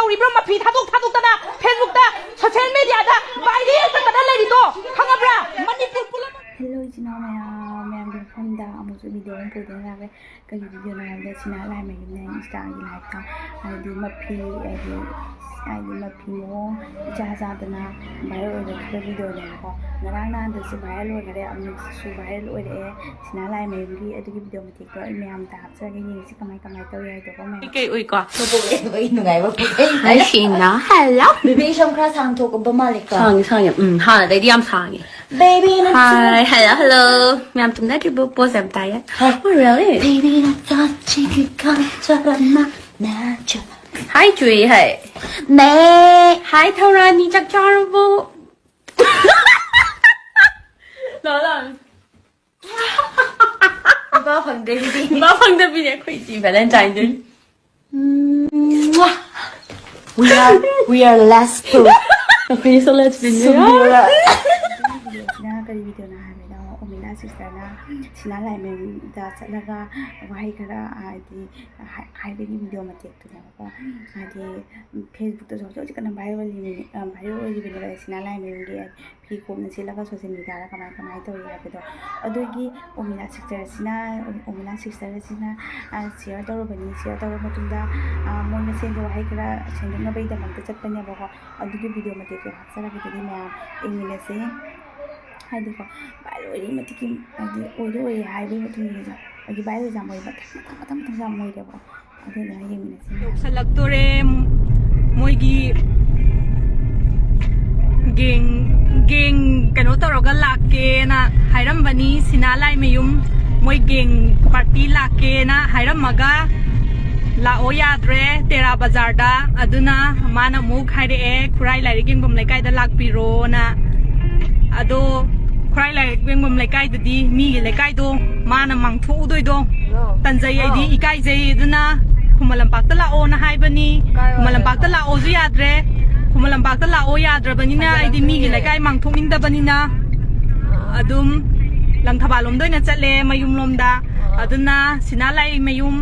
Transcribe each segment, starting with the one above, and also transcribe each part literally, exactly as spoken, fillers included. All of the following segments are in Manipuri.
ꯇꯧꯔꯤꯕ꯭ꯔꯣ? ꯃꯐꯤ ꯊꯥꯗꯣꯛ ꯊꯥꯗꯣꯛꯇꯅ Facebook ꯇ, social media ꯗ viral ꯆꯠꯇꯅ ꯂꯩꯔꯤꯗꯣ ꯈꯪꯉꯕ꯭ꯔꯥ? ꯃꯅꯤꯄꯨꯔ ꯄꯨꯝꯅꯃꯛ꯫ Hello ꯏꯆꯤꯟ ꯏꯅꯥꯎ ꯃꯌꯥꯝ, ꯃꯌꯥꯝꯒꯤ ꯃꯐꯝꯗ ꯑꯃꯨꯛꯁꯨ video ꯑꯃ ꯄꯨꯗꯨꯅ ꯂꯥꯛꯂꯦ꯫ ꯀꯔꯤ video ꯅꯣ ꯍꯥꯏꯕꯗ ꯁꯤꯅꯥ ꯂꯥꯏꯃꯌꯨꯝꯅ Insta ꯒꯤ live ꯇ ꯍꯥꯏꯗꯤ ꯃꯐꯤ, ꯍꯥꯏꯗꯤ, ꯍꯥꯏꯗꯤ ꯃꯐꯤ ꯃꯑꯣꯡ ꯏꯆꯥ ꯆꯥꯗꯅ viral ꯑꯣꯏꯕ video ꯅꯦꯕꯀꯣ꯫ ꯉꯔꯥꯡ ꯅꯍꯥꯟꯗꯁꯨ viral ꯑꯣꯏꯈꯔꯦ, ꯑꯃꯨꯛꯁꯨ viral ꯑꯣꯏꯔꯛꯑꯦ ꯁꯤꯅꯥ ꯂꯥꯏꯃꯌꯨꯝꯒꯤ ꯑꯗꯨꯒꯤ video ꯃꯇꯦꯛꯇꯣ꯫ ꯑꯩ ꯃꯌꯥꯝꯗ ꯍꯥꯞꯆꯔꯒꯦ, ꯌꯦꯡꯁꯤ ꯀꯃꯥꯏ ꯀꯃꯥꯏ ꯇꯧꯔꯤ ꯍꯥꯏꯗꯣꯀꯣ ꯃꯌꯥꯝ꯫ ꯀꯩ ꯎꯏꯀꯣ? ꯃꯕꯣꯛ ꯂꯩꯕꯒꯤ ꯅꯨꯡꯉꯥꯏꯕ ꯄꯨꯔꯩ꯫ ꯑꯩ ꯁꯤꯅ, hello꯫ ꯕꯦꯕꯤ ꯁꯝ ꯈꯔ ꯁꯥꯡꯊꯣꯛꯄ ꯃꯥꯜꯂꯦꯀꯣ꯫ ꯁꯥꯡꯉꯦ, ꯁꯥꯡꯉꯦ꯫ ꯎꯝ, ꯍꯥꯟꯅꯗꯩꯗꯤ ꯌꯥꯝ ꯁꯥꯡꯉꯦ꯫ Baby ꯅꯪ hi, hello, hello꯫ ꯃꯌꯥꯝ ꯇꯨꯝꯅꯗ꯭ꯔꯤꯕꯣ? Pose ꯌꯥꯝ ꯇꯥꯏꯌꯦ꯫ Hi꯫ Oh, really? Baby ꯅꯪ ꯆꯥꯁꯤꯒꯤ ꯈꯟꯖꯔꯝꯃ ꯅꯥꯖ꯫ Hi ꯆꯨꯏ, hi꯫ ꯃꯦ꯫ Hi ꯊꯧꯔꯥꯅꯤ, ꯆꯥꯛ ꯆꯥꯔꯕꯣ? ꯂꯥꯛꯑꯣ, ꯂꯥꯛꯑꯣ꯫ ꯅꯨꯄꯥ ꯐꯪꯗꯕꯤꯗꯤ꯫ ꯅꯨꯄꯥ ꯐꯪꯗꯕꯤꯅꯦ ꯑꯩꯈꯣꯏꯗꯤ Valentine Day꯫ Um, ꯃ꯭ꯋꯥ꯫ We are, we are last two꯫ ꯑꯩꯈꯣꯏꯗꯤ so last ꯁꯨꯝꯕꯤꯔ꯫ ꯁꯤꯅ ꯀꯔꯤ video ꯅꯣ ꯍꯥꯏꯕꯗ, ꯎꯃꯤꯂꯥ sister ꯅ ꯁꯤꯅꯥ ꯂꯥꯏꯃꯌꯨꯝꯗ ꯆꯠꯂꯒ ꯋꯥꯍꯩ ꯈꯔ ꯍꯥꯏꯗꯤ ꯍꯥꯏ-, ꯍꯥꯏꯕꯒꯤ video ꯃꯇꯦꯛꯇꯨꯅꯦꯕꯀꯣ꯫ ꯍꯥꯏꯗꯤ Facebook ꯇꯁꯨ ꯍꯧꯖꯤꯛ ꯍꯧꯖꯤꯛ ꯀꯟꯅ viral ꯑꯣꯏꯔꯤꯕꯅꯤ-, ꯑ, viral ꯑꯣꯏꯔꯤꯕꯅꯦꯕ ꯁꯤꯅꯥ ꯂꯥꯏꯃꯌꯨꯝꯒꯤ ꯐꯤ ꯀꯣꯛꯅ ꯁꯦꯠꯂꯒ social media ꯗ ꯀꯃꯥꯏ ꯀꯃꯥꯏ ꯇꯧꯔꯤ ꯍꯥꯏꯕꯗꯣ꯫ ꯑꯗꯨꯒꯤ ꯎꯃꯤꯂꯥ sister ꯁꯤꯅ, ꯎꯃꯤꯂꯥ sister ꯁꯤꯅ, ꯑ, share ꯇꯧꯔꯕꯅꯤ꯫ Share ꯇꯧꯔꯕ ꯃꯇꯨꯡꯗ, ꯑ, ꯃꯣꯏ ꯃꯁꯦꯟꯒꯤ ꯋꯥꯍꯩ ꯈꯔ ꯁꯦꯡꯗꯣꯛꯅꯕꯒꯤꯗꯃꯛꯇ ꯆꯠꯄꯅꯦꯕꯀꯣ꯫ ꯑꯗꯨꯒꯤ video ꯃꯇꯦꯛꯇꯣ ꯍꯥꯞꯆꯔꯛꯄꯗꯨꯗꯤ ꯃꯌꯥꯝ ꯌꯦꯡꯃꯤꯟꯅꯁꯦ꯫ ꯍꯥꯏꯗꯤꯀꯣ, viral ꯑꯣꯏꯔꯤ ꯃꯇꯤꯛꯀꯤ, ꯍꯥꯏꯗꯤ ꯑꯣꯏꯔꯦ ꯑꯣꯏꯔꯦ ꯍꯥꯏꯕꯒꯤ ꯃꯇꯨꯡ ꯏꯟꯅ ꯍꯥꯏꯗꯤ viral ꯌꯥꯝ ꯑꯣꯏꯕ ꯃꯊꯪ ꯃꯊꯪ ꯃꯊꯪ ꯃꯊꯪ ꯌꯥꯝ ꯑꯣꯏꯔꯦꯕꯀꯣ꯫ ꯑꯗꯨꯅ ꯌꯦꯡꯃꯤꯟꯅꯁꯤ꯫ ꯌꯧꯁꯜꯂꯛꯇꯣꯔꯦ꯫ ꯃꯣꯏꯒꯤ gang, gang ꯀꯩꯅꯣ ꯇꯧꯔꯒ ꯂꯥꯛꯀꯦꯅ ꯍꯥꯏꯔꯝꯕꯅꯤ꯫ ꯁꯤꯅꯥ ꯂꯥꯏꯃꯌꯨꯝ ꯃꯣꯏ gang party ꯂꯥꯛꯀꯦꯅ ꯍꯥꯏꯔꯝꯃꯒ ꯂꯥꯛꯑꯣ ꯌꯥꯗ꯭ꯔꯦ ꯇꯦꯔꯥ ꯕꯖꯥꯔꯗ꯫ ꯑꯗꯨꯅ ꯃꯥꯅ ꯑꯃꯨꯛ ꯍꯥꯏꯔꯛꯑꯦ, "ꯈꯨꯔꯥꯏ ꯂꯥꯏꯔꯤꯛ ꯌꯦꯡꯐꯝ ꯂꯩꯀꯥꯏꯗ ꯂꯥꯛꯄꯤꯔꯣꯅ"꯫ ꯑꯗꯣ ꯈꯨꯔꯥꯏ ꯂꯥꯏꯔꯤꯛ ꯌꯦꯡꯐꯝ ꯂꯩꯀꯥꯏꯗꯨꯗꯤ ꯃꯤꯒꯤ ꯂꯩꯀꯥꯏꯗꯣ ꯃꯥꯅ ꯃꯥꯡꯊꯣꯛꯎꯗꯣꯏꯗꯣ ꯇꯟꯖꯩ, ꯑꯩꯗꯤ ꯏꯀꯥꯏꯖꯩ꯫ ꯑꯗꯨꯅ ꯈꯨꯃꯟ ꯂꯝꯄꯥꯛꯇ ꯂꯥꯛꯑꯣꯅ ꯍꯥꯏꯕꯅꯤ꯫ ꯈꯨꯃꯟ ꯂꯝꯄꯥꯛꯇ ꯂꯥꯛꯑꯣꯁꯨ ꯌꯥꯗ꯭ꯔꯦ꯫ ꯈꯨꯃꯟ ꯂꯝꯄꯥꯛꯇ ꯂꯥꯛꯑꯣ ꯌꯥꯗ꯭ꯔꯕꯅꯤꯅ ꯑꯩꯗꯤ ꯃꯤꯒꯤ ꯂꯩꯀꯥꯏ ꯃꯥꯡꯊꯣꯛꯅꯤꯡꯗꯕꯅꯤꯅ ꯑꯗꯨꯝ ꯂꯪꯊꯕꯥꯜ ꯂꯣꯝꯗ ꯑꯣꯏꯅ ꯆꯠꯂꯦ, ꯃꯌꯨꯝ ꯂꯣꯝꯗ꯫ ꯑꯗꯨꯅ ꯁꯤꯅꯥ ꯂꯥꯏꯃꯌꯨꯝ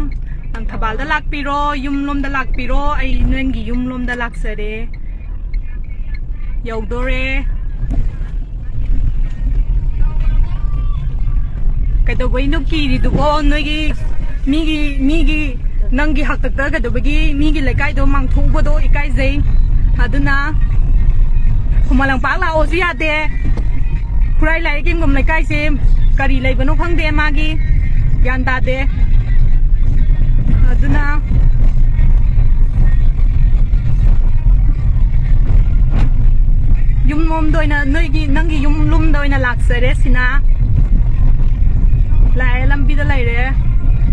ꯂꯪꯊꯕꯥꯜꯗ ꯂꯥꯛꯄꯤꯔꯣ, ꯌꯨꯝ ꯂꯣꯝꯗ ꯂꯥꯛꯄꯤꯔꯣ, ꯑꯩ ꯅꯪꯒꯤ ꯌꯨꯝ ꯂꯣꯝꯗ ꯂꯥꯛꯆꯔꯦ꯫ ꯌꯧꯗꯣꯔꯦ꯫ ꯀꯩꯗꯧꯕꯩꯅꯣ ꯀꯤꯔꯤꯗꯨꯕꯣ? ꯅꯣꯏꯒꯤ, ꯃꯤꯒꯤ, ꯃꯤꯒꯤ, ꯅꯪꯒꯤ ꯍꯥꯛꯇꯛꯇ ꯀꯩꯗꯧꯕꯒꯤ ꯃꯤꯒꯤ ꯂꯩꯀꯥꯏꯗꯣ ꯃꯥꯡꯊꯣꯛꯎꯕꯗꯣ ꯏꯀꯥꯏꯖꯩ꯫ ꯑꯗꯨꯅ ꯈꯨꯃꯟ ꯂꯝꯄꯥꯛ ꯂꯥꯛꯑꯣꯁꯨ ꯌꯥꯗꯦ꯫ ꯈꯨꯔꯥꯏ ꯂꯥꯏꯔꯤꯛ ꯌꯦꯡꯐꯝ ꯂꯩꯀꯥꯏꯁꯦ ꯀꯔꯤ ꯂꯩꯕꯅꯣ ꯈꯪꯗꯦ ꯃꯥꯒꯤ, ꯒ꯭ꯌꯥꯟ ꯇꯥꯗꯦ꯫ ꯑꯗꯨꯅ ꯌꯨꯝ ꯂꯣꯝꯗ ꯑꯣꯏꯅ, ꯅꯣꯏꯒꯤ, ꯅꯪꯒꯤ ꯌꯨꯝ ꯂꯣꯝꯗ ꯑꯣꯏꯅ ꯂꯥꯛꯆꯔꯦ ꯁꯤꯅ꯫ ꯂꯥꯛꯑꯦ, ꯂꯝꯕꯤꯗ ꯂꯩꯔꯦ,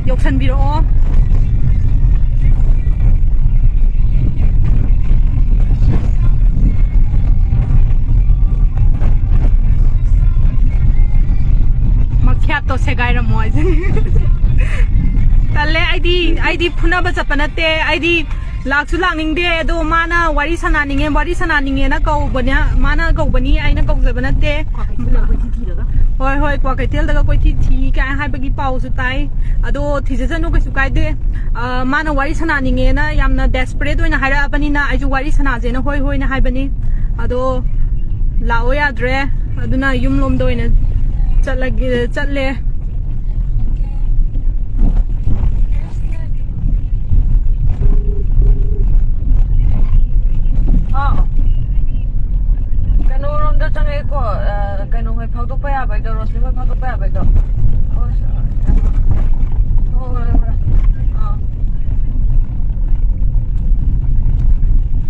ꯌꯧꯁꯟꯕꯤꯔꯛꯑꯣ꯫ ꯃꯈ꯭ꯌꯥꯠꯇꯣ ꯁꯦꯒꯥꯏꯔꯝꯃꯣ ꯍꯥꯏꯁꯤꯅꯤ꯫ ꯇꯜꯂꯦ, ꯑꯩꯗꯤ, ꯑꯩꯗꯤ ꯐꯨꯅꯕ ꯆꯠꯄ ꯅꯠꯇꯦ, ꯑꯩꯗꯤ ꯂꯥꯛꯁꯨ ꯂꯥꯛꯅꯤꯡꯗꯦ꯫ ꯑꯗꯣ ꯃꯥꯅ ꯋꯥꯔꯤ ꯁꯥꯟꯅꯅꯤꯡꯉꯦ, ꯋꯥꯔꯤ ꯁꯥꯟꯅꯅꯤꯡꯉꯦꯅ ꯀꯧꯕꯅꯦ, ꯃꯥꯅ ꯀꯧꯕꯅꯤ, ꯑꯩꯅ ꯀꯧꯖꯕ ꯅꯠꯇꯦ꯫ ꯍꯣꯏ, ꯍꯣꯏ, ꯀ꯭ꯋꯥꯀꯩꯊꯦꯜꯗꯒ ꯀꯣꯏꯊꯤ ꯊꯤ ꯀꯥꯏꯅ ꯍꯥꯏꯕꯒꯤ ꯄꯥꯎꯁꯨ ꯇꯥꯏ꯫ ꯑꯗꯣ ꯊꯤꯖꯁꯅꯨ, ꯀꯩꯁꯨ ꯀꯥꯏꯗꯦ꯫ ꯑ, ꯃꯥꯅ ꯋꯥꯔꯤ ꯁꯥꯟꯅꯅꯤꯡꯉꯦꯅ ꯌꯥꯝꯅ desperate ꯑꯣꯏꯅ ꯍꯥꯏꯔꯛꯑꯕꯅꯤꯅ ꯑꯩꯁꯨ ꯋꯥꯔꯤ ꯁꯥꯟꯅꯁꯦꯅ ꯍꯣꯏ ꯍꯣꯏꯅ ꯍꯥꯏꯕꯅꯤ꯫ ꯑꯗꯣ ꯂꯥꯛꯑꯣ ꯌꯥꯗ꯭ꯔꯦ꯫ ꯑꯗꯨꯅ ꯌꯨꯝ ꯂꯣꯝꯗ ꯑꯣꯏꯅ ꯆꯠꯂꯒꯦ, ꯆꯠꯂꯦ꯫ ꯑꯥ, ꯀꯩꯅꯣꯔꯣꯝꯗ ꯆꯪꯉꯛꯑꯦꯀꯣ, ꯑ, ꯀꯩꯅꯣ ꯍꯣꯏ ꯐꯥꯎꯗꯣꯛꯄ ꯌꯥꯕꯩꯗꯣ, ꯔꯣꯁꯅꯤ ꯍꯣꯏ ꯐꯥꯎꯗꯣꯛꯄ ꯌꯥꯕꯩꯗꯣ꯫ ꯍꯣꯏ, ꯍꯣꯏ, ꯍꯣꯏ, ꯍꯣꯏ꯫ ꯑꯥ꯫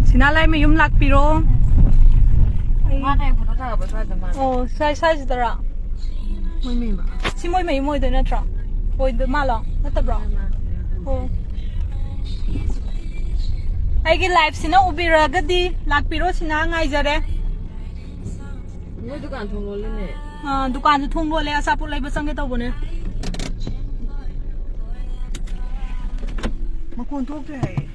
ꯁꯤꯅꯥ ꯂꯥꯏꯃꯌꯨꯝ ꯂꯥꯛꯄꯤꯔꯣ꯫ ꯑꯩ ꯃꯥꯅ ꯍꯦꯛ ꯐꯣꯇꯣ ꯊꯥꯔꯛꯄ ꯁ꯭ꯋꯥꯏꯗ ꯃꯥꯅ꯫ ꯑꯣ, ꯁ꯭ꯋꯥꯏ, ꯁ꯭ꯋꯥꯏꯁꯤꯗꯔꯥ? ꯃꯣꯏ ꯃꯌꯨꯝ꯫ ꯁꯤ ꯃꯣꯏ ꯃꯌꯨꯝ ꯑꯣꯏꯗꯣꯏ ꯅꯠꯇ꯭ꯔꯣ? ꯑꯣꯏꯗꯣꯏ ꯃꯥꯜꯂꯣ? ꯅꯠꯇꯕ꯭ꯔꯣ? ꯑꯣ꯫ ꯑꯩꯒꯤ liveꯁꯤꯅ ꯎꯕꯤꯔꯒꯗꯤ ꯂꯥꯛꯄꯤꯔꯣ, ꯁꯤꯅ ꯉꯥꯏꯖꯔꯦ꯫ ꯃꯣꯏ ꯗꯨꯀꯥꯟ ꯊꯣꯡ ꯂꯣꯜꯂꯤꯅꯦ꯫ ꯑꯥ, ꯗꯨꯀꯥꯟꯗꯨ ꯊꯣꯡ ꯂꯣꯜꯂꯦ, ꯑꯆꯥꯄꯣꯠ ꯂꯩꯕ ꯆꯪꯒꯦ ꯇꯧꯕꯅꯦ꯫ ꯃꯈꯣꯟ ꯊꯣꯛꯇ꯭ꯔꯦ ꯍꯥꯏꯌꯦ꯫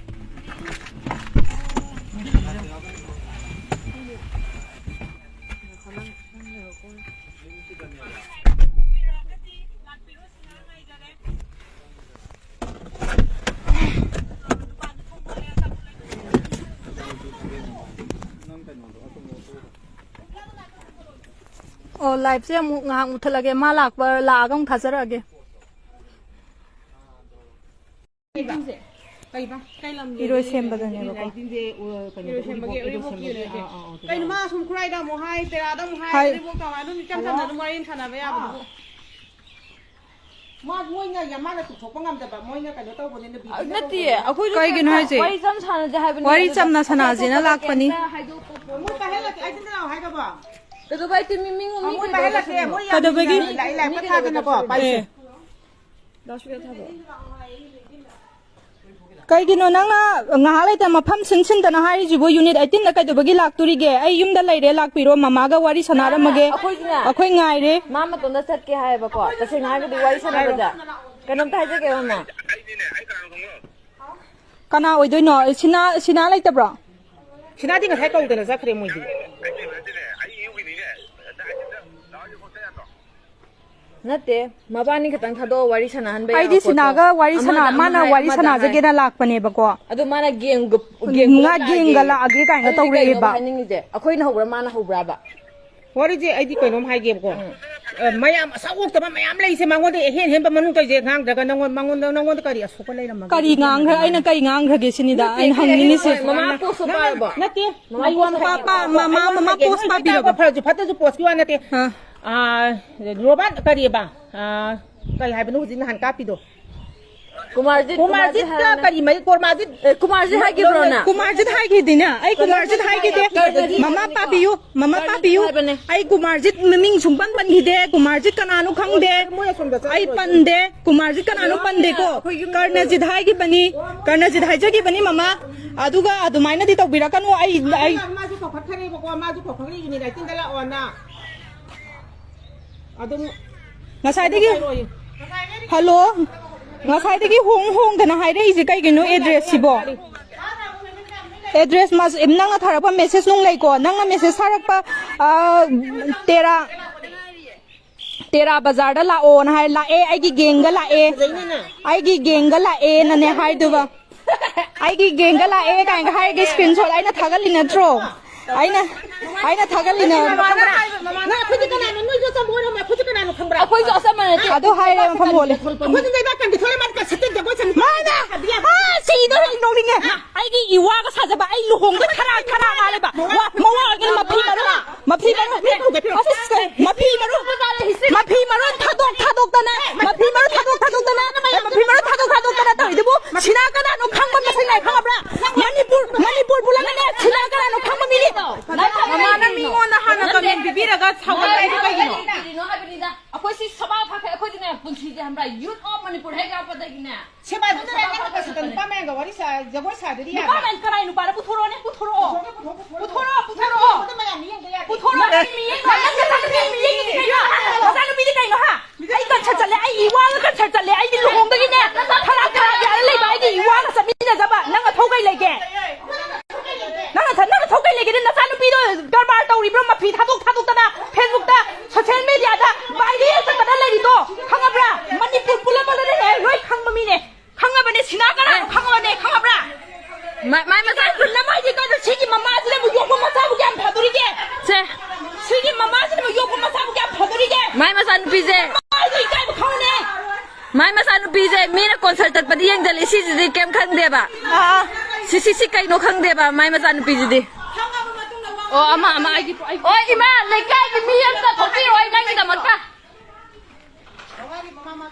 ꯑꯣ, live ꯁꯦ ꯑꯃꯨꯛ ꯉꯥꯏꯍꯥꯛ ꯃꯨꯠꯊꯠꯂꯒꯦ꯫ ꯃꯥ ꯂꯥꯛꯄ, ꯂꯥꯛꯑꯒ ꯑꯃꯨꯛ ꯊꯥꯖꯔꯛꯑꯒꯦ꯫ ꯀꯩꯕ? ꯀꯩ ꯂꯝꯒꯤ? ꯏꯔꯣꯏ ꯁꯦꯝꯕꯗꯅꯦꯕꯀꯣ꯫ ꯅꯥꯏꯟꯇꯤꯟꯁꯦ, ꯑ, ꯀꯩꯅꯣ, ꯏꯔꯣꯏ ꯁꯦꯝꯕꯒꯤ, ꯎꯔꯤꯄꯣꯛ, ꯏꯔꯣꯏ ꯎꯔꯤꯄꯣꯛꯀꯤ ꯁꯦꯝꯕꯒꯤ, ꯑꯣꯏꯅ꯫ ꯑꯥ, ꯑꯥ, ꯑꯥ, ꯀꯩꯅꯣ, ꯃꯥ ꯑꯁꯨꯝ ꯈꯨꯔꯥꯏꯗ ꯑꯃꯨꯛ ꯍꯥꯏ, ꯇꯦꯔꯥꯗ ꯑꯃꯨꯛ ꯍꯥꯏ, ꯍꯥꯏ꯫ ꯎꯔꯤꯄꯣꯛꯇ ꯑꯃꯨꯛ ꯍꯥꯏ, ꯑꯗꯨꯝ ꯏꯆꯝ ꯆꯝꯅ ꯑꯗꯨꯝ ꯋꯥꯔꯤ ꯁꯥꯟꯅꯕ ꯌꯥꯕꯗꯨꯕꯨ꯫ ꯃꯥ, ꯃꯣꯏꯅ ꯌꯥꯝ ꯃꯥꯅ ꯄꯨꯊꯣꯛꯄ ꯉꯝꯗꯕ, ꯃꯣꯏꯅ ꯀꯩꯅꯣ ꯇꯧꯕꯅꯤꯅ, ꯚꯤꯗꯤꯑꯣ ꯅꯠꯇꯤꯌꯦ, ꯇꯧꯕꯅꯤꯅ꯫ ꯑꯩꯈꯣꯏꯁꯨ ꯀꯩꯒꯤꯅꯣ ꯀꯩꯝꯇ ꯍꯥꯏꯁꯦ? ꯋꯥꯔꯤ ꯆꯝ ꯁꯥꯟꯅꯁꯦ ꯍꯥꯏꯕꯅꯦ, ꯋꯥꯔꯤ ꯑꯗꯨꯗ ꯆꯝꯅ ꯁꯥꯟꯅꯁꯦꯅ ꯑꯇꯣꯞꯄꯗ ꯂꯥꯛꯄꯅꯤ꯫ ꯀꯩꯝꯇ ꯍꯥꯏꯗꯣꯛꯄ ꯃꯣꯏ ꯄꯥꯏꯍꯜꯂꯛꯀꯦ, ꯑꯩ ꯆꯤꯟꯗ ꯂꯥꯛꯑꯣ ꯍꯥꯏꯗꯧꯕ꯫ ꯀꯩꯗꯧꯕ ꯍꯥꯏꯗꯤ ꯃꯤ, ꯃꯤ, ꯃꯤ ꯃꯣꯏ ꯄꯥꯏꯍꯜꯂꯛꯀꯦ, ꯃꯣꯏ ꯌꯥꯝ ꯀꯩꯗꯧꯕꯒꯤ? ꯂꯥꯛꯑꯦ, ꯂꯥꯛꯑꯦ, ꯃꯤ ꯄꯣꯊꯥꯗꯅꯀꯣ, ꯀꯩꯗꯧꯕ ꯄꯥꯏꯁꯦ꯫ ꯑꯦ꯫ ꯀꯩꯒꯤꯅꯣ ꯅꯪꯅ ꯉꯥꯏꯍꯥꯛ ꯂꯩꯇꯅ ꯃꯐꯝ ꯁꯤꯟ ꯁꯤꯟꯗꯅ ꯍꯥꯏꯔꯤꯁꯤꯕꯨ? Unit eighteen ꯗ ꯀꯩꯗꯧꯕꯒꯤ ꯂꯥꯛꯇꯣꯔꯤꯒꯦ? ꯑꯩ ꯌꯨꯝꯗ ꯂꯩꯔꯦ, ꯂꯥꯛꯄꯤꯔꯣ, ꯃꯃꯥꯒ ꯋꯥꯔꯤ ꯁꯥꯟꯅꯔꯝꯃꯒꯦ꯫ ꯑꯩꯈꯣꯏꯁꯨꯅꯦ꯫ ꯑꯩꯈꯣꯏ ꯉꯥꯏꯔꯦ꯫ ꯃꯥ ꯃꯇꯣꯝꯇ ꯆꯠꯀꯦ ꯍꯥꯏꯌꯦꯕꯀꯣ꯫ ꯇꯁꯦꯡꯅ ꯍꯥꯏꯔꯒꯗꯤ ꯋꯥꯔꯤ ꯁꯥꯟꯅꯕꯗ ꯀꯩꯅꯣꯝꯇ ꯍꯥꯏꯖꯒꯦꯕ, ꯃꯃꯥ꯫ ꯀꯅꯥ ꯑꯣꯏꯗꯣꯏꯅꯣ? ꯁꯤꯅꯥ, ꯁꯤꯅꯥ ꯂꯩꯇꯕ꯭ꯔꯣ? ꯁꯤꯅꯥꯗꯤ ꯉꯁꯥꯏ ꯀꯧꯗꯅ ꯆꯠꯈ꯭ꯔꯦ ꯃꯣꯏꯗꯤ꯫ ꯅꯠꯇꯦ, ꯃꯕꯥꯅꯤ ꯈꯛꯇꯪ ꯊꯥꯗꯣꯛꯑꯣ, ꯋꯥꯔꯤ ꯁꯥꯟꯅꯍꯟꯕ ꯌꯥꯕ ꯑꯩꯗꯤ ꯄꯣꯠꯇꯣ꯫ ꯁꯤꯅꯥꯒ ꯋꯥꯔꯤ ꯁꯥꯟꯅ-, ꯑꯃꯅ ꯑꯃ ꯃꯥꯅ ꯍꯥꯏ, ꯋꯥꯔꯤ ꯑꯃꯗ ꯁꯥꯟꯅꯖꯒꯦꯅ ꯍꯥꯏ꯫ ꯂꯥꯛꯄꯅꯦꯕꯀꯣ꯫ ꯑꯗꯨ ꯃꯥꯅ ꯒꯦꯝꯒ, ꯒꯦꯝꯒ ꯉꯥ ꯂꯥꯛꯑꯒꯦ꯫ ꯒꯦꯝꯒ ꯂꯥꯛꯑꯒꯦ ꯀꯥꯏꯅ ꯑꯗꯨꯗꯤ ꯀꯩꯅꯣꯕ ꯇꯧꯔꯛꯑꯦꯕ꯫ ꯍꯥꯏꯅꯤꯡꯉꯤꯁꯦ? ꯑꯩꯈꯣꯏꯅ ꯍꯧꯕ꯭ꯔꯥ, ꯃꯥꯅ ꯍꯧꯕ꯭ꯔꯥꯕ? ꯋꯥꯔꯤꯁꯦ ꯑꯩꯗꯤ ꯀꯩꯅꯣꯝ ꯍꯥꯏꯒꯦꯕꯀꯣ꯫ ꯎꯝ꯫ ꯑ, ꯃꯌꯥꯝ ꯑꯁꯥꯎ ꯑꯣꯛꯇꯕ ꯃꯌꯥꯝ ꯂꯩꯁꯦ, ꯃꯉꯣꯟꯗ ꯑꯍꯦꯟ ꯍꯦꯟꯕ ꯃꯅꯨꯡ ꯇꯧꯁꯦ ꯉꯥꯡꯗ꯭ꯔꯒ ꯅꯉꯣꯟ-, ꯃꯉꯣꯟꯗ, ꯅꯉꯣꯟꯗ ꯀꯔꯤ ꯑꯁꯣꯛꯄ ꯂꯩꯔꯝꯃꯒꯦ? ꯀꯔꯤ ꯉꯥꯡꯈ꯭ꯔꯦ? ꯑꯩꯅ ꯀꯔꯤ ꯉꯥꯡꯈ꯭ꯔꯒꯦ ꯁꯤꯅꯤꯗ ꯅꯠꯇꯦ, ꯑꯩꯅ ꯍꯪꯅꯤꯡꯉꯤꯁꯦ꯫ ꯃꯃꯥ ꯄꯣꯁꯁꯨ ꯄꯥꯔꯕꯣ? ꯅꯠꯇꯦ, ꯃꯃꯥ ꯑꯩꯉꯣꯟꯗ ꯄꯣꯁ ꯄꯥꯄꯥ, ꯄꯥꯔꯕꯣ? ꯃꯃꯥ, ꯑꯩꯉꯣꯟꯗ ꯃꯃꯥ ꯍꯥꯏꯒꯦ, ꯄꯣꯁ ꯅꯣꯏ ꯄꯥꯕꯤꯔꯕꯣ? ꯇꯥꯛꯄ ꯐꯔꯁꯨ ꯐꯠꯇ꯭ꯔꯁꯨ ꯄꯣꯁꯀꯤ ꯋꯥ ꯅꯠꯇꯦ꯫ ꯑꯥ꯫ ꯑꯥ, ꯔꯣꯕꯥꯔꯠ ꯀꯔꯤꯑꯕ? ꯑꯥ, ꯀꯔꯤ ꯍꯥꯏꯕꯅꯣ ꯍꯧꯖꯤꯛ ꯅꯍꯥꯟ ꯀꯥꯞꯄꯤꯗꯣ? ꯀꯨꯃꯥꯔꯖꯤꯠ, ꯀꯨꯃꯥꯔꯖꯤꯠꯀ ꯀꯨꯃꯥꯔꯖꯤꯠ ꯍꯥꯏꯔꯣꯅꯦ꯫ ꯀꯔꯤ ꯃꯔꯤ? ꯀꯨꯃꯥꯔꯖꯤꯠ ꯑꯦ, ꯀꯨꯃꯥꯔꯖꯤꯠ ꯍꯥꯏꯈꯤꯕ꯭ꯔꯣ ꯅꯪ? ꯀꯨꯃꯥꯔꯖꯤꯠ ꯍꯥꯏꯈꯤꯗꯤꯅꯦ꯫ ꯑꯩ ꯀꯨꯃꯥꯔꯖꯤꯠ ꯍꯥꯏꯈꯤꯗꯦ꯫ ꯀꯔꯅꯖꯤꯠ ꯃꯃꯥ ꯍꯥꯏꯕꯅꯦ꯫ ꯄꯥꯕꯤꯌꯨ, ꯃꯃꯥ ꯀꯔꯅꯖꯤꯠ ꯄꯥꯕꯤꯌꯨ꯫ ꯍꯥꯏꯕꯅꯦ꯫ ꯑꯩ ꯀꯨꯃꯥꯔꯖꯤꯠ ꯃꯃꯤꯡ ꯁꯨꯡꯄꯟ ꯄꯟꯈꯤꯗꯦ꯫ ꯀꯨꯃꯥꯔꯖꯤꯠ ꯀꯅꯥꯅꯣ ꯈꯪꯗꯦ꯫ ꯃꯣꯏ ꯑꯁꯣꯝꯗ ꯑꯩ ꯆꯠꯂꯨꯔꯣ꯫ ꯄꯟꯗꯦ꯫ ꯀꯨꯃꯥꯔꯖꯤꯠ ꯀꯅꯥꯅꯣ ꯄꯟꯗꯦꯀꯣ꯫ ꯑꯩꯈꯣꯏ ꯌꯨꯝꯗ ꯀꯔꯅꯖꯤꯠ ꯍꯥꯏꯈꯤꯕꯅꯤ꯫ ꯀꯔꯅꯖꯤꯠ ꯍꯥꯏꯖꯈꯤꯕꯅꯤ ꯃꯃꯥ꯫ ꯑꯗꯨꯒ ꯑꯗꯨꯃꯥꯏꯅꯗꯤ ꯇꯧꯕꯤꯔꯛꯀꯅꯨ꯫ ꯑꯩ, ꯑꯩ ꯃꯥꯁꯨ ꯀꯧꯈꯠꯈ꯭ꯔꯦꯕꯀꯣ꯫ ꯃꯥꯁꯨ ꯀꯧꯈꯠꯈ꯭ꯔꯦ, ꯌꯨꯅꯤꯠ ꯑꯩꯠꯇꯤꯟꯗ ꯂꯥꯛꯑꯣꯅ꯫ ꯑꯗꯨꯝ ꯉꯁꯥꯏꯗꯒꯤ ꯍꯥꯏꯔꯛꯑꯣꯌꯦ꯫ ꯍꯜꯂꯣ꯫ ꯉꯁꯥꯏꯗꯒꯤ ꯍꯣꯡ ꯍꯣꯡꯗꯅ ꯍꯥꯏꯔꯛꯏꯁꯦ ꯀꯩꯒꯤꯅꯣ? Address ꯁꯤꯕꯣ? Address ꯃꯁ-, ꯅꯪꯅ ꯊꯥꯔꯛꯄ message ꯅꯨꯡ ꯂꯩꯀꯣ? ꯅꯪꯅ message ꯊꯥꯔꯛꯄ, ꯑ, ꯇꯦꯔꯥ, ꯇꯦꯔꯥ ꯕꯖꯥꯔꯗ ꯂꯥꯛꯑꯣꯅ ꯍꯥꯏ, ꯂꯥꯛꯑꯦ, ꯑꯩꯒꯤ gangꯒ ꯂꯥꯛꯑꯦ꯫ ꯐꯖꯩꯅꯦꯅꯦ꯫ ꯑꯩꯒꯤ gangꯒ ꯂꯥꯛꯑꯦꯅꯅꯦ ꯍꯥꯏꯗꯨꯕ꯫ ꯑꯩꯒꯤ gangꯒ ꯂꯥꯛꯑꯦ ꯀꯥꯏꯅꯒ ꯍꯥꯏꯔꯒ screenshot ꯑꯩꯅ ꯊꯥꯒꯠꯂꯤ ꯅꯠꯇ꯭ꯔꯣ? ꯑꯩꯅ ꯍꯥꯏꯅ ꯊꯥꯒꯠꯂꯤꯅꯦ꯫ ꯃꯃꯥꯅ ꯍꯥꯏꯕ, ꯃꯃꯥꯅ ꯅꯪ ꯑꯩꯈꯣꯏꯗꯤ ꯀꯅꯥꯅꯣ? ꯅꯣꯏꯁꯨ ꯑꯆꯝꯕ ꯑꯣꯏꯔꯝꯃꯣ꯫ ꯑꯩꯈꯣꯏꯁꯨ ꯀꯅꯥꯅꯣ ꯈꯪꯕ꯭ꯔꯥ? ꯑꯩꯈꯣꯏꯁꯨ ꯑꯆꯝꯕ ꯅꯠꯇꯦ꯫ ꯑꯗꯨ ꯍꯥꯏꯔꯦ ꯃꯐꯝ ꯑꯣꯜꯂꯦ꯫ ꯑꯩꯈꯣꯏꯗꯤ ꯂꯩꯕꯥꯛ ꯀꯪꯗꯦ ꯊꯣꯛꯂꯦ ꯃꯥꯅ ꯀꯟꯁꯤꯠꯇ ꯖꯒꯣꯏ ꯁꯥꯅꯤ꯫ ꯃꯥꯅ ꯑꯥ ꯁꯤꯗꯧꯔꯦ, ꯑꯩ ꯅꯣꯛꯅꯤꯡꯉꯦ꯫ ꯑꯩꯒꯤ ꯏꯋꯥꯒ ꯁꯥꯖꯕ, ꯑꯩ ꯂꯨꯍꯣꯡꯕꯩ ꯊꯔꯥ ꯊꯔꯥ ꯃꯥꯜꯂꯦꯕ꯫ ꯋꯥ, ꯃꯋꯥ ꯑꯣꯏꯔꯒꯅ ꯃꯐꯤ ꯃꯔꯣꯟ, ꯃꯐꯤ ꯃꯔꯣꯟ, ꯑꯁ, ꯃꯐꯤ ꯃꯔꯣꯟ, ꯃꯐꯤ ꯃꯔꯣꯟ ꯊꯥꯗꯣꯛ ꯊꯥꯗꯣꯛꯇꯅ, ꯃꯐꯤ ꯃꯔꯣꯟ ꯊꯥꯗꯣꯛ ꯊꯥꯗꯣꯛꯇꯅ, ꯃꯐꯤ ꯃꯔꯣꯟ ꯊꯥꯗꯣꯛ ꯊꯥꯗꯣꯛꯇꯅ ꯇꯧꯔꯤꯗꯨꯕꯨ ꯁꯤꯅꯥ ꯀꯅꯥꯅꯣ ꯈꯪꯕ ꯃꯁꯛ ꯅꯥꯏ ꯈꯪꯉꯕ꯭ꯔꯥ? ꯃꯅꯤꯄꯨꯔ, ꯃꯅꯤꯄꯨꯔ ꯄꯨꯂꯞꯅꯅꯦ ꯁꯤꯅꯥ ꯀꯅꯥꯅꯣ ꯈꯪꯕ ꯃꯤꯅꯤ꯫ ꯃꯃꯥꯅ ꯃꯤꯉꯣꯟꯗ ꯍꯥꯟꯅ ꯀꯃꯦꯟ ꯄꯤꯕꯤꯔꯒ ꯁꯥꯎꯒꯠꯂꯛꯏꯗꯣ ꯀꯩꯒꯤꯅꯣ? ꯀꯔꯤꯅꯣ ꯍꯥꯏꯕꯅꯤꯗ꯫ ꯑꯩꯈꯣꯏ ꯁꯤ ꯁꯚꯥ ꯐꯥꯈ꯭ꯔꯦ, ꯑꯩꯈꯣꯏꯗꯤꯅꯦ ꯄꯨꯟꯁꯤꯁꯦ ꯈꯪꯕ꯭ꯔꯥ? Youth of ꯃꯅꯤꯄꯨꯔ ꯍꯦꯛ ꯌꯥꯎꯔꯛꯄꯗꯒꯤꯅꯦ꯫ ꯁꯦꯕꯥꯗꯨꯗꯅꯦ ꯅꯪꯅ ꯀꯁꯤꯇ ꯅꯨꯄꯥ ꯃꯌꯥꯝꯒ ꯋꯥꯔꯤ ꯁꯥ-, ꯖꯒꯣꯏ ꯁꯥꯗ꯭ꯔꯗꯤ ꯅꯨꯄꯥ ꯌꯥꯕ꯭ꯔꯥ? ꯃꯌꯥꯝ ꯀꯅꯥꯏ ꯅꯨꯄꯥꯅ ꯄꯨꯊꯣꯔꯛꯑꯣꯅꯦ, ꯄꯨꯊꯣꯔꯛꯑꯣ꯫ ꯄꯨꯊꯣꯔꯛꯑꯣ, ꯄꯨꯊꯣꯔꯛꯑꯣ꯫ ꯄꯨꯊꯣꯔꯛꯑꯣ꯫ ꯅꯪ ꯃꯌꯥꯝ ꯃꯤꯠꯌꯦꯡꯗ ꯌꯥꯗꯦ꯫ ꯄꯨꯊꯣꯔꯛꯑꯣ, ꯅꯪ ꯃꯤꯠꯌꯦꯡꯗ, ꯅꯪ ꯅꯆꯥꯅꯨꯄꯤ ꯃꯤꯠꯌꯦꯡꯗ ꯀꯩꯅꯣ? ꯅꯆꯥꯅꯨꯄꯤꯗꯤ ꯀꯩꯅꯣ, ꯍꯥ? ꯑꯩ concert ꯆꯠꯂꯦ, ꯑꯩ ꯏꯋꯥꯒ concert ꯆꯠꯂꯦ, ꯑꯩꯗꯤ ꯂꯨꯍꯣꯡꯗꯒꯤꯅꯦ ꯊꯔꯥꯛ ꯊꯔꯥꯛ ꯌꯥꯔ ꯂꯩꯕ ꯑꯩꯒꯤ ꯏꯋꯥꯒ ꯆꯠꯃꯤꯟꯅꯖꯕ꯫ ꯅꯪ ꯅꯊꯧ ꯀꯩ ꯂꯩꯒꯦ? ꯅꯪ ꯅꯊ-, ꯅꯪ ꯅꯊꯧ ꯀꯩ ꯂꯩꯒꯦ? ꯅꯆꯥꯅꯨꯄꯤꯗꯣ ꯀꯔꯕꯥꯔ ꯇꯧꯔꯤꯕ꯭ꯔꯣ? ꯃꯐꯤ ꯊꯥꯗꯣꯛ ꯊꯥꯗꯣꯛꯇꯅ Facebookꯇ, social mediaꯗ viral ꯆꯠꯇꯅ ꯂꯩꯔꯤꯗꯣ ꯈꯪꯉꯕ꯭ꯔꯥ? ꯃꯅꯤꯄꯨꯔ ꯄꯨꯝꯕꯅꯅꯦ ꯂꯣꯏ ꯈꯪꯕ ꯃꯤꯅꯦ꯫ ꯈꯪꯉꯕꯅꯦ, ꯁꯤꯅꯥ ꯀꯅꯥꯅꯣ ꯈꯪꯉꯕꯅꯦ, ꯈꯪꯉꯕ꯭ꯔꯥ? ꯃꯥ-, ꯃꯥꯏ ꯃꯆꯥ ꯅꯃꯥꯏꯗꯤ ꯀꯩꯅꯣ, ꯁꯤꯒꯤ ꯃꯃꯥꯁꯤꯅꯕꯨ ꯌꯣꯛꯄ ꯃꯆꯥꯕꯨ ꯀꯌꯥꯝ ꯐꯗꯣꯔꯤꯒꯦ? ꯁꯦ꯫ ꯁꯤꯒꯤ ꯃꯃꯥꯁꯤꯅꯕꯨ ꯌꯣꯛꯄ ꯃꯆꯥꯕꯨ ꯀꯌꯥꯝ ꯐꯗꯣꯔꯤꯒꯦ? ꯃꯥꯏ ꯃꯆꯥꯅꯨꯄꯤꯁꯦ꯫ ꯃꯃꯥꯁꯤꯗ ꯏꯀꯥꯏꯕ ꯈꯪꯉꯨꯅꯦ꯫ ꯃꯥꯏ ꯃꯆꯥꯅꯨꯄꯤꯁꯦ ꯃꯤꯅ concert ꯆꯠꯄꯗꯤ ꯌꯦꯡꯖꯜꯂꯤ, ꯁꯤꯁꯤꯗꯤ ꯀꯩꯝ ꯈꯪꯗꯦꯕ꯫ ꯑꯥ꯫ ꯁꯤ, ꯁꯤ, ꯁꯤ ꯀꯩꯅꯣ ꯈꯪꯗꯦꯕ, ꯃꯥꯏ ꯃꯆꯥꯅꯨꯄꯤꯁꯤꯗꯤ꯫ ꯑꯣ, ꯑꯃ, ꯑꯃ, ꯑꯩꯒꯤ, ꯑꯩꯒꯤ ꯑꯣ, ꯏꯃꯥ, ꯂꯩꯀꯥꯏꯒꯤ ꯃꯤ ꯑꯝꯇ ꯊꯣꯛꯄꯤꯔꯛꯑꯣ ꯅꯪꯒꯤꯗꯃꯛꯇ꯫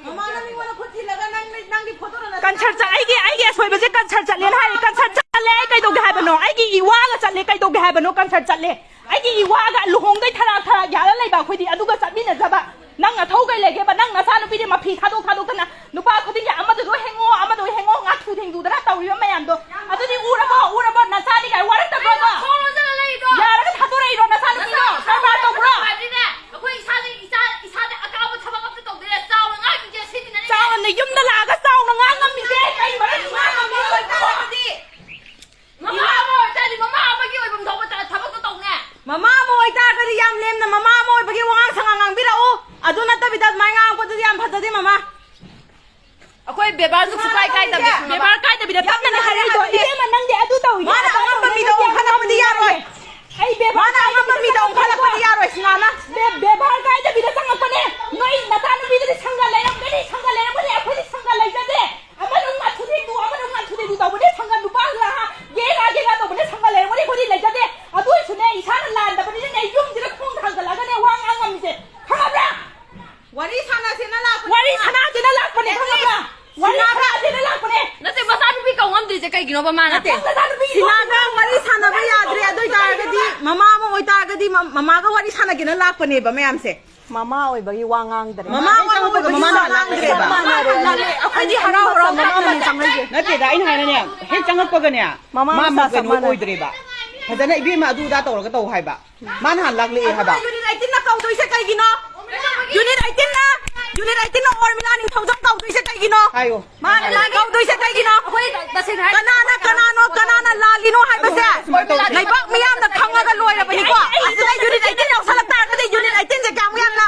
ꯃꯃꯥꯅ ꯃꯤꯉꯣꯟꯗ ꯈꯨꯠ ꯊꯤꯜꯂꯒ ꯅꯪ, ꯅꯪꯒꯤ ꯐꯣꯇꯣꯗ ꯅꯪ concert ꯆꯠ-, ꯑꯩꯒꯤ, ꯑꯩꯒꯤ ꯑꯁꯣꯏꯕꯁꯦ concert ꯆꯠꯂꯦꯅ ꯍꯥꯏꯔꯦ꯫ Concert ꯆꯠꯂꯦ, ꯑꯩ ꯀꯩꯗꯧꯒꯦ ꯍꯥꯏꯕꯅꯣ? ꯑꯩꯒꯤ ꯏꯋꯥꯒ ꯆꯠꯂꯦ, ꯀꯩꯗꯧꯒꯦ ꯍꯥꯏꯕꯅꯣ? Concert ꯆꯠꯂꯦ꯫ ꯑꯩꯒꯤ ꯏꯋꯥꯒ ꯂꯨꯍꯣꯡꯗꯩ ꯊꯔꯥꯛ ꯊꯔꯥꯛ ꯌꯥꯜꯂ ꯂꯩꯕ ꯑꯩꯈꯣꯏꯗꯤ ꯑꯗꯨꯒ ꯆꯠꯃꯤꯟꯅꯖꯕ꯫ ꯅꯪ ꯅꯊꯧ ꯀꯩ ꯂꯩꯒꯦꯕ? ꯅꯪ ꯅꯆꯥꯅꯨꯄꯤꯗꯤ ꯃꯐꯤ ꯊꯥꯗꯣꯛ ꯊꯥꯗꯣꯛꯇꯅ ꯅꯨꯄꯥ ꯈꯨꯗꯤꯡꯒꯤ ꯑꯃꯗ ꯂꯣꯏ ꯍꯦꯡꯉꯣ, ꯑꯃꯗ ꯂꯣꯏ ꯍꯦꯡꯉꯣ, ꯉꯥ ꯊꯨ ꯊꯦꯡꯗꯨꯗꯅ ꯇꯧꯔꯤꯕ ꯃꯌꯥꯝꯗꯣ꯫ ꯑꯗꯨꯗꯤ ꯎꯔꯕꯣ? ꯎꯔꯕꯣ? ꯅꯆꯥꯗꯤ ꯀꯥꯏ ꯋꯥꯔꯛꯇꯕ꯭ꯔꯣ ꯑꯗꯣ? ꯈꯣꯡ ꯂꯣꯟꯖꯜꯂ ꯂꯩꯗꯣ꯫ ꯌꯥꯔꯒ ꯊꯥꯗꯣꯔꯛꯏꯔꯣ ꯅꯆꯥꯅꯨꯄꯤꯗꯣ? ꯅꯆꯥ ꯀꯔꯕꯥꯔ ꯇꯧꯕ꯭ꯔꯣ? ꯍꯥꯏꯕꯗꯤꯅꯦ, ꯑꯩꯈꯣꯏ ꯏꯁꯥꯒꯤ ꯏꯆꯥ, ꯏꯁꯥꯗ ꯑꯀꯥꯕ ꯊꯕꯛ ꯑꯝꯇ ꯇꯧꯗꯦ꯫ ꯆꯥꯎꯅ ꯉꯥꯡꯉꯤꯁꯦ ꯁꯤꯗꯅꯦ꯫ ꯆꯥꯎꯅ ꯌꯨꯝꯗ ꯂꯥꯛꯑꯒ ꯆꯥꯎꯅ ꯉꯥꯡꯉꯝꯃꯤꯁꯦ ꯀꯩ ꯃꯔꯝꯒꯤꯅꯣ? ꯃꯃꯥ ꯑꯃ ꯑꯣꯏꯇꯥꯔꯗꯤ ꯃꯃꯥ ꯑꯃꯒꯤ ꯑꯣꯏꯐꯝ ꯊꯣꯛꯄ ꯊ-, ꯊꯕꯛꯇꯣ ꯇꯧꯅꯦ꯫ ꯃꯃꯥ ꯑꯃ ꯑꯣꯏꯇꯥꯔꯒꯗꯤ ꯌꯥꯝ ꯂꯦꯝꯅ ꯃꯃꯥ ꯑꯃ ꯑꯣꯏꯕꯒꯤ ꯋꯥꯉꯥꯡ ꯁꯉꯥꯡ ꯉꯥꯡꯕꯤꯔꯛꯎ꯫ ꯑꯗꯨ ꯅꯠꯇꯕꯤꯗ ꯑꯗꯨꯃꯥꯏꯅ ꯉꯥꯡꯉꯛꯄꯗꯨꯗꯤ ꯌꯥꯝ ꯐꯖꯗꯦ ꯃꯃꯥ꯫ ꯑꯩꯈꯣꯏ ꯕꯦꯕꯥꯔꯁꯨ ꯁꯨꯀꯥꯏ ꯀꯥꯏꯗꯕꯤ꯫ ꯕꯦꯕꯥꯔ ꯀꯥꯏꯗꯕꯤꯗ ꯇꯞꯅꯅꯦ ꯍꯥꯏꯔꯛꯏꯗꯣ꯫ ꯏꯕꯦꯝꯃ, ꯅꯪꯗꯤ ꯑꯗꯨ ꯇꯧꯏꯗꯣ ꯃꯥꯅ ꯑꯉꯝꯕ ꯃꯤꯗꯣ ꯑꯣꯟꯈꯠꯂꯛꯄꯗꯤ ꯌꯥꯔꯣꯏ꯫ ꯑꯩ ꯕꯦꯕꯥꯔ ꯃꯥꯅ ꯑꯉꯝꯕ ꯀꯩꯅꯣꯕ ꯃꯥꯅ? ꯅꯠꯇꯦ꯫ ꯁꯤꯂꯥꯒ ꯋꯥꯔꯤ ꯁꯥꯟꯅꯕ ꯌꯥꯗ꯭ꯔꯦ꯫ ꯑꯗꯨ ꯑꯣꯏꯇꯥꯔꯒꯗꯤ ꯃꯃꯥ ꯑꯃ ꯑꯣꯏꯇꯥꯔꯒꯗꯤ ꯃ-, ꯃꯃꯥꯒ ꯋꯥꯔꯤ ꯁꯥꯟꯅꯒꯦꯅ ꯂꯥꯛꯄꯅꯦꯕ ꯃꯌꯥꯝꯁꯦ꯫ ꯃꯃꯥ ꯑꯣꯏꯕꯒꯤ ꯋꯥ ꯉꯥꯡꯗ꯭ꯔꯦ꯫ ꯃꯃꯥ ꯍꯦꯛ ꯆꯪꯉꯛꯄꯒ ꯑꯣꯏꯕꯒꯤ ꯃꯃꯥꯅ ꯋꯥ ꯉꯥꯡꯗ꯭ꯔꯦꯕ꯫ ꯑꯩꯈꯣꯏꯗꯤ ꯍꯔꯥꯎ ꯍꯔꯥꯎ ꯃꯃꯥ ꯑꯃ ꯆꯪꯉꯛꯏꯁꯦ꯫ ꯅꯠꯇꯦꯗ, ꯑꯩꯅ ꯍꯥꯏꯅꯅꯦ, ꯍꯦꯛ ꯆꯪꯉꯛꯄꯒꯅꯦ, ꯃꯃꯥ ꯃꯥ ꯃꯆꯥ ꯆꯞ ꯀꯩꯅꯣ ꯃꯥꯟꯅꯔꯦ꯫ ꯑꯣꯏꯗ꯭ꯔꯦꯕ꯫ ꯐꯖꯅ "ꯏꯕꯦꯝꯃ ꯑꯗꯨ ꯑꯗꯥ ꯇꯧꯔꯒ ꯇꯧ" ꯍꯥꯏꯕ꯫ ꯃꯥꯅ ꯍꯥꯟꯅ ꯂꯥꯛꯂꯛꯑꯦ ꯍꯥꯏꯕ꯫ ꯌꯨꯅꯤꯠ ꯑꯩꯠꯇꯤꯟꯅ ꯀꯧꯗꯣꯏꯁꯦ ꯀꯩꯒꯤꯅꯣ? ꯌꯨꯅꯤꯠ ꯑꯩꯠꯇꯤꯟꯅ, ꯌꯨꯅꯤꯠ ꯑꯩꯠꯇꯤꯟꯅ ꯑꯣꯔꯃꯤꯂꯥ ꯅꯤꯡꯊꯧꯖꯝ ꯀꯧꯗꯣꯏꯁꯦ ꯀꯩꯒꯤꯅꯣ? ꯍꯥꯏꯌꯣ꯫ ꯃꯥꯅ ꯂꯥꯟ ꯀꯧꯗꯣꯏꯁꯦ ꯀꯩꯒꯤꯅꯣ? ꯑꯩꯈꯣꯏ ꯇꯁꯦꯡꯅ ꯍꯥꯏꯔꯗꯤ ꯀꯅꯥꯅ, ꯀꯅꯥꯅ, ꯀꯅꯥꯅ ꯂꯥꯜꯂꯤꯅꯣ ꯍꯥꯏꯕꯁꯦ ꯁꯨꯃꯥꯏꯅ ꯇꯧꯁꯦ꯫ ꯂꯩꯕꯥꯛ ꯃꯤꯌꯥꯝꯅ ꯈꯪꯉꯒ ꯂꯣꯏꯔꯕꯅꯤꯀꯣ꯫ ꯑꯗꯨꯅ ꯌꯨꯅꯤꯠ ꯑꯩꯠꯇꯤꯟ ꯌꯧꯁꯜꯂꯛ ꯇꯥꯔꯒꯗꯤ ꯌꯨꯅꯤꯠ ꯑꯩꯠꯇꯤꯟꯁꯦ ꯀꯌꯥꯃꯨꯛ ꯌꯥꯝꯅ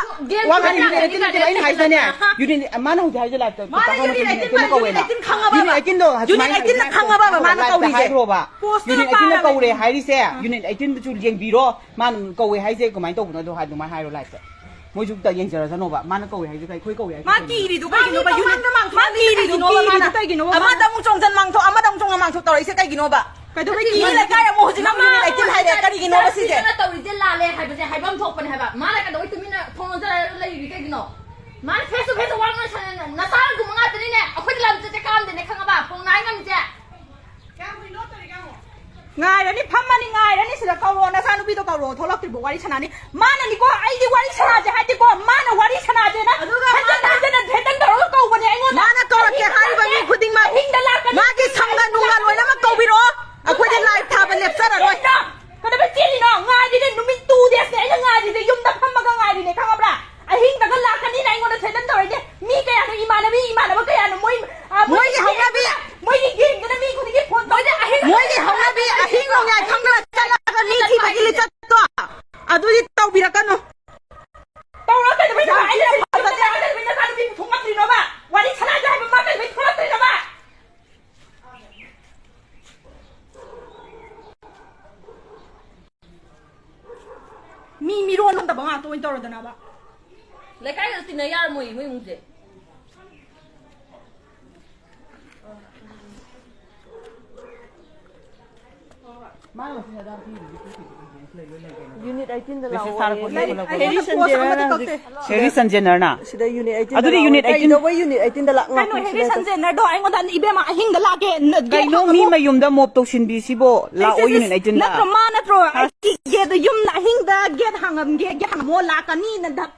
ꯋꯥ ꯉꯥꯡꯉꯤ ꯌꯨꯅꯤꯠ ꯑꯩꯠꯇꯤꯟ ꯅꯠꯇꯦꯕ ꯑꯩꯅ ꯍꯥꯏꯁꯤꯅꯅꯦ꯫ ꯌꯨꯅꯤꯠ, ꯃꯥꯅ ꯍꯧꯖꯤꯛ ꯍꯥꯏꯁꯦ ꯂꯥꯏꯐꯇ ꯃꯥꯅ ꯇꯥꯍꯧꯅ ꯌꯨꯅꯤꯠ ꯌꯨꯅꯤꯠ ꯑꯩꯠꯇꯤꯟ ꯑꯩꯠꯇꯤꯟꯅ ꯀꯧꯋꯦꯅ꯫ ꯌꯨꯅꯤꯠ ꯑꯩꯠꯇꯤꯟ ꯈꯪꯉꯕ꯫ ꯌꯨꯅꯤꯠ ꯑꯩꯠꯇꯤꯟꯅ ꯈꯪꯉꯕꯕ ꯃꯥꯅ ꯂꯥꯏꯐꯇ ꯀꯧꯔꯤꯁꯦ꯫ ꯍꯥꯏꯈ꯭ꯔꯣꯕ꯫ ꯄꯣꯁꯇꯣ ꯌꯨꯅꯤꯠ ꯑꯩꯠꯇꯤꯟꯅ ꯄꯥꯔꯕꯅꯦ꯫ ꯀꯧꯔꯦ ꯍꯥꯏꯔꯤꯁꯦ, ꯌꯨꯅꯤꯠ ꯑꯩꯠꯇꯤꯟꯗꯨꯁꯨ ꯌꯦꯡꯕꯤꯔꯣ꯫ ꯃꯥꯅ ꯀꯧꯋꯦ ꯍꯥꯏꯁꯦ ꯀꯃꯥꯏꯅ ꯇꯧꯕꯅꯣ ꯑꯗꯣ ꯑꯗꯨꯃꯥꯏꯅ ꯍꯥꯏꯔꯣ ꯂꯥꯏꯐꯇ꯫ ꯃꯣꯏꯁꯨ ꯑꯝꯇ ꯌꯦꯡꯖꯔꯁꯅꯣꯕ꯫ ꯃꯥꯅ ꯀꯧꯋꯦ ꯍꯥꯏꯁꯦ ꯀꯩ-, ꯑꯩꯈꯣꯏ ꯀꯧꯋꯦ ꯍꯥꯏꯁꯦ ꯃꯥ ꯀꯩꯅꯣ? ꯀꯤꯔꯤꯗꯨ ꯀꯩꯒꯤꯅꯣꯕ? ꯃꯥ ꯌꯨꯅꯤꯠ ꯃꯃꯥꯡꯗ ꯃꯥ ꯃꯥꯡꯊꯣꯛꯍꯜꯂꯤꯗꯨ ꯀꯤꯔꯤꯗꯨ ꯀꯩꯒꯤꯅꯣꯕ ꯃꯥꯅ? ꯀꯤꯔꯤꯗꯨ ꯀꯩꯒꯤꯅꯣꯕ ꯃꯥꯅ? ꯑꯃꯗ ꯑꯃꯨꯛ ꯆꯣꯡꯖꯟ ꯃꯥꯡꯊꯣꯛ, ꯑꯃꯗ ꯑꯃꯨꯛ ꯆꯣꯡꯖꯟ ꯃꯥꯡꯊꯣꯛ ꯇꯧꯔꯛꯏꯁꯦ ꯀꯩꯒꯤꯅꯣꯕ? ꯀꯩꯗꯧꯕꯩ ꯃꯤ ꯀꯤꯔꯤꯅꯣ? ꯂꯩꯀꯥꯏ ꯑꯃꯨꯛ ꯍꯧꯖꯤꯛ ꯑꯃꯨꯛ ꯃꯃꯥ ꯌꯨꯅꯤꯠ ꯑꯩꯠꯇꯤꯟ ꯍꯥꯏꯔꯦ꯫ ꯀꯔꯤꯒꯤꯅꯣꯕ ꯁꯤꯁꯦ? ꯁꯤꯅ ꯇꯧꯔꯤꯁꯦ ꯂꯥꯜꯂꯦ ꯍꯥꯏꯕꯁꯦ ꯍꯥꯏꯐꯝ ꯊꯣꯛꯄꯅꯦ ꯍꯥꯏꯕ꯫ ꯃꯥꯅ ꯀꯩꯗꯧꯕꯩ ꯇꯨꯃꯤꯟꯅ ꯊꯣꯡ ꯂꯣꯟꯖꯜꯂꯒ ꯂꯩꯔꯤꯅꯤ ꯀꯩꯒꯤꯅꯣ? ꯃꯥꯅ face to face ꯋꯥ ꯉꯥꯡꯅ ꯁꯥꯟꯅ-, ꯅꯆꯥꯅꯒꯨꯝꯕ ꯉꯥꯛꯇꯅꯤꯅꯦ ꯑꯩꯈꯣꯏꯗ ꯂꯝ ꯆꯠꯁꯦ ꯀꯥꯝꯗꯦꯅꯦ ꯈꯪꯉꯕ? ꯐꯣꯟ ꯉꯥꯏ ꯉꯝꯃꯤꯁꯦ꯫ ꯉꯥꯏꯔꯅꯤ, ꯐꯝꯃꯅꯤ, ꯉꯥꯏꯔꯅꯤ ꯁꯤꯗ꯫ ꯀꯧꯔꯣ, ꯅꯆꯥꯅꯨꯄꯤꯗꯣ ꯀꯧꯔꯣ, ꯊꯣꯛꯂꯛꯇ꯭ꯔꯤꯕ ꯋꯥꯔꯤ ꯁꯥꯟꯅꯅꯤ꯫ ꯃꯥꯅꯅꯤꯀꯣ, ꯑꯩꯗꯤ ꯋꯥꯔꯤ ꯁꯥꯟꯅꯁꯦ ꯍꯥꯏꯗꯦꯀꯣ, ꯃꯥꯅ ꯋꯥꯔꯤ ꯁꯥꯟꯅꯁꯦꯅ ꯑꯗꯨꯒ ꯍꯟꯖꯟ ꯃꯥꯅ ꯍꯟꯖꯟꯅ threaten ꯇꯧꯔꯒ ꯀꯧꯕꯅꯦ ꯑꯩꯉꯣꯟꯗ꯫ ꯃꯥꯅ ꯀꯧꯔꯛꯀꯦ ꯑꯍꯤꯡꯗ ꯍꯥꯏꯔꯤꯕ ꯃꯤ ꯂꯥꯛꯀꯦ, ꯈꯨꯗꯤꯡꯃꯛ ꯑꯍꯤꯡꯗ ꯂꯥꯛꯀꯅꯤ, ꯃꯥꯒꯤ ꯁꯪꯒ ꯅꯨꯡꯒ ꯂꯣꯏꯅꯃꯛ ꯀꯧꯕꯤꯔꯛꯑꯣ, ꯑꯩꯈꯣꯏꯗꯤ live ꯊꯥꯕ ꯂꯦꯞꯆꯔꯔꯣꯏ꯫ ꯀꯩꯗꯧꯕꯩ ꯆꯦꯜꯂꯤꯅꯣ? ꯉꯥꯏꯔꯤꯅꯦ, ꯅꯨꯃꯤꯠ two daysꯅꯦ ꯑꯩꯅ ꯉꯥꯏꯔꯤꯁꯦ, ꯌꯨꯝꯗ ꯐꯝꯃꯒ ꯉꯥꯏꯔꯤꯅꯦ, ꯈꯪꯉꯕ꯭ꯔꯥ? ꯑꯍꯤꯡꯗꯒ ꯂꯥꯛꯀꯅꯤꯅ ꯑꯩꯉꯣꯟꯗ threaten ꯇꯧꯔꯛꯏꯅꯦ꯫ ꯃꯤ ꯀꯌꯥꯅꯣ, ꯏꯃꯥꯟꯅꯕꯤ, ꯏꯃꯥꯟꯅꯕ ꯀꯌꯥꯅꯣ ꯃꯣꯏ, ꯑ, ꯃꯣꯏꯒꯤ ꯃꯣꯏꯒꯤ ꯍꯧꯅꯕꯤ꯫ ꯃꯣꯏꯒꯤ gangꯗꯨꯅ ꯃꯤ ꯈꯨꯗꯤꯡꯒꯤ phone ꯇꯧꯔꯒ ꯑꯍꯤꯡ ꯃꯣꯏꯒꯤ ꯍꯧꯅꯕꯤ, ꯑꯍꯤꯡ ꯅꯣꯡꯌꯥꯏ ꯈꯪꯗꯅ ꯆꯠꯂꯒ ꯃꯤ ꯊꯤꯕꯒꯤ ꯂꯤꯆꯠꯇꯣ, ꯑꯗꯨꯗꯤ ꯇꯧꯕꯤꯔꯛꯀꯅꯨ꯫ ꯇꯧꯔ ꯀꯩꯗꯧꯕꯩ ꯅꯨꯄꯥ ꯑꯩꯅ ꯌꯥꯝ ꯐꯖꯗꯦ꯫ ꯀꯩꯗꯧꯕꯩ ꯅꯆꯥꯅꯨꯄꯤꯕꯨ ꯊꯣꯛꯂꯛꯇ꯭ꯔꯤꯅꯣꯕ? ꯋꯥꯔꯤ ꯁꯥꯟꯅꯁꯦ ꯍꯥꯏꯕ ꯃꯥ ꯀꯩꯗꯧꯕꯩ ꯊꯣꯛꯂꯛꯇ꯭ꯔꯤꯅꯣꯕ? ꯃꯤ ꯃꯤꯔꯣꯟ ꯅꯠꯇꯕ ꯉꯥꯛꯇ ꯑꯣꯏꯅ ꯇꯧꯔꯗꯅꯕ꯫ ꯂꯩꯀꯥꯏꯒ ꯇꯤꯟꯅ ꯌꯥꯔꯝꯃꯣꯏ ꯃꯣꯏ ꯏꯃꯨꯡꯁꯦ꯫ Unit eighteen ꯗ ꯂꯥꯛꯑꯣ꯫ Harry Sanjay ꯅ ꯍꯧꯖꯤꯛ꯫ Harry Sanjay ꯅ꯫ ꯁꯤꯗ unit eighteen ꯗ ꯑꯗꯨꯗꯤ ꯂꯥꯛꯑꯣ꯫ Unit eighteen꯫ ꯀꯩꯗꯧꯕꯩ unit eighteen ꯗ ꯂꯥꯛ-, ꯀꯩꯅꯣ, ꯉꯥꯛꯄꯤꯁꯤꯗ꯫ Harry Sanjay ꯅꯗꯣ ꯑꯩꯉꯣꯟꯗ ꯏꯕꯦꯝꯃ ꯑꯍꯤꯡꯗ ꯂꯥꯛꯀꯦ, ꯅ-, gate ꯀꯩꯅꯣ, ꯃꯤ ꯍꯥꯡꯉꯝꯃꯣ꯫ ꯃꯌꯨꯝꯗ mob ꯇꯧꯁꯤꯟꯕꯤ ꯁꯤꯕꯣ? ꯂꯥꯛꯑꯣ, unit eighteen ꯗ꯫ ꯅꯠꯇ꯭ꯔꯣ, ꯃꯥ ꯅꯠꯇ꯭ꯔꯣ? ꯑꯩꯒꯤ gate ꯗꯣ ꯌꯨꯝꯗ ꯑꯍꯤꯡꯗ gate ꯍꯥꯡꯉꯝꯒꯦ, gate ꯍꯥꯡꯉꯝꯃꯣ, ꯂꯥꯛꯀꯅꯤ, ꯅ ꯙꯞ